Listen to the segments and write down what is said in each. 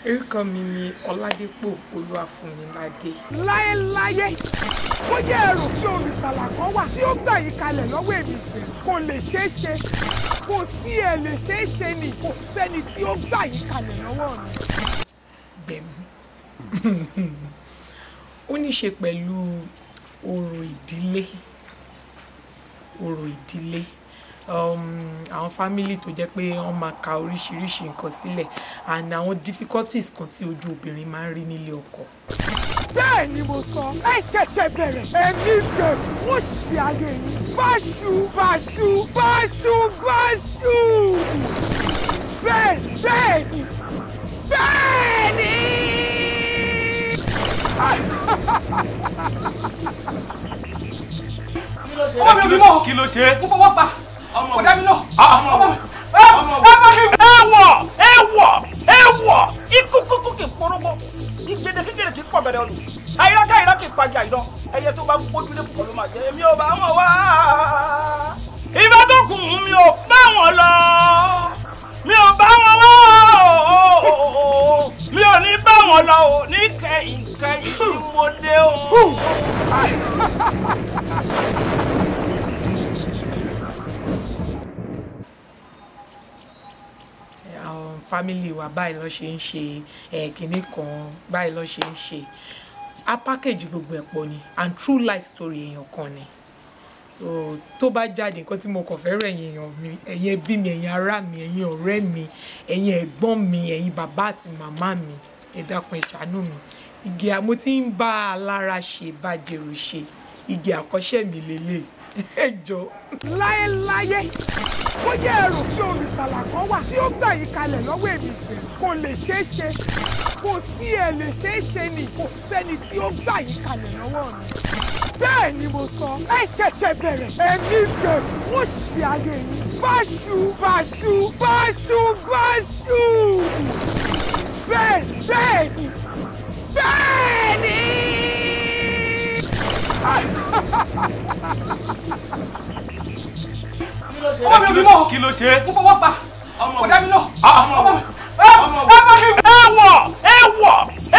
Orúkọ mi ni Ọládépò Olúwafúnmiládé. Láéláyé ó jẹ́ ẹrù kí olùgbàlà kan wà tí ó gbà yín kalẹ̀ lọ́wọ́ èmi kò lè ṣeé ṣe, kò sí ẹ̀ lè ṣeé ṣe ni, kò sẹ́ni tí ó gbà yín kalẹ̀ lọ́wọ́ mi. Gbẹ̀mú ó ní ṣe pẹ̀lú orò ìdílé, orò ìdílé, àwọn family tó jẹ́ pé wọ́n máa ka oríṣiríṣi nǹkan sílẹ̀ and àwọn difficulties kan tí ojú obìnrin máa ń rí nílé ọkọ. Bẹ́ẹ̀ ni mo sọ, ẹ ṣẹ̀ṣẹ̀ bẹ̀rẹ̀, ẹ̀mí bẹ̀rù wọ́n ṣe ayé yín báṣu báṣu báṣu báṣu. Bẹ́ẹ̀ bẹ́ẹ̀ ni bẹ́ẹ̀ ni. Ọmọ mi ò bí mọ́. Kí ló ṣe? Mo fọwọ́ pa. Kò dá mi lọ. Ọmọ Ọmọ mi. mi. Ẹwọ ẹwọ ẹwọ ikú kúkú kì í porógbó, ìgbèdè kékeré kì í pọ̀ bẹ̀rẹ̀ ọdún, àyíráká àyírá kì í pàjá ìdán, ẹyẹ tó bá gbójúlé púpọ̀ ló máa jẹ. Èmi ò bá wọn wá, ìbá tó kù mú mi ò bá wọn lọ, mi ò bá wọn wá, mi ò ní bá wọn lọ o, ní kẹyìn kẹyìn ni mo dé o. Àwọn family wa báyìí ló ṣe ń ṣe, kinní kan báyìí ló ṣe ń ṣe, a package gbogbo ẹ̀ pọ̀ ni and true life story èèyàn kan ni. So, tó bá jáde, nǹkan tí mo kàn fẹ́ rẹ̀ ẹ̀yin èèyàn mi, ẹ̀yin ẹbí mi, ẹ̀yin ará mi, ẹ̀yin ọ̀rẹ́ mi, ẹ̀yin ẹ̀gbọ́n mi, ẹ̀yin bàbá àti màmá mi, ẹ dákun ẹ ṣàánú mi. Igi mo ti ń bá alára ṣe bá jèrò ṣe, igi àkọ́ṣẹ́ mi lélẹ̀, ẹ jọ̀ọ́. Láéláyé ó jẹ́ ẹrù kí olùgbàlà kan wà tí ó gbà yín kalẹ̀ lọ́wọ́ èmi kò lè ṣeé ṣe, kò sí ẹ̀ lè ṣeé ṣe ni, kò sẹ́ni tí ó gbà yín kalẹ̀ lọ́wọ́ mi. Bẹ́ẹ̀ ni mo sọ, ẹ ṣẹ̀ṣẹ̀ bẹ̀rẹ̀, ẹ̀mí bẹ̀rù wọ́n ṣe ayé yín báṣu báṣu báṣu báṣu. Bẹ́ẹ̀ bẹ́ẹ̀ ni bẹ́ẹ̀ ni. Ọmọ mi ò bí mọ́. Kí ló ṣe? Mo fọwọ́ pa. Kò dá mi lọ. Ọmọ Ọmọ mi. mi. Ọmọ mi. Ẹwọ ẹwọ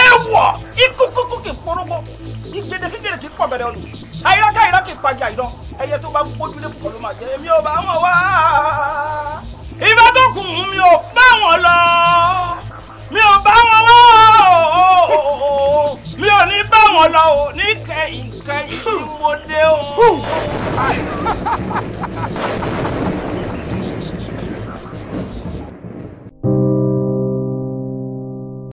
ẹwọ ikú kúkú kì í porógbó, ìgbèdè kékeré kì í pọ̀ bẹ̀rẹ̀ ọdún, àyíráká àyírá kì í pàjá ìdán, ẹyẹ tó bá gbójúlé púpọ̀ ló máa jẹ. Èmi ò bá wọn wá, ìbá tó kù mú mi ò bá wọn lọ, mi ò bá wọn wá, mi ò ní bá wọn lọ o.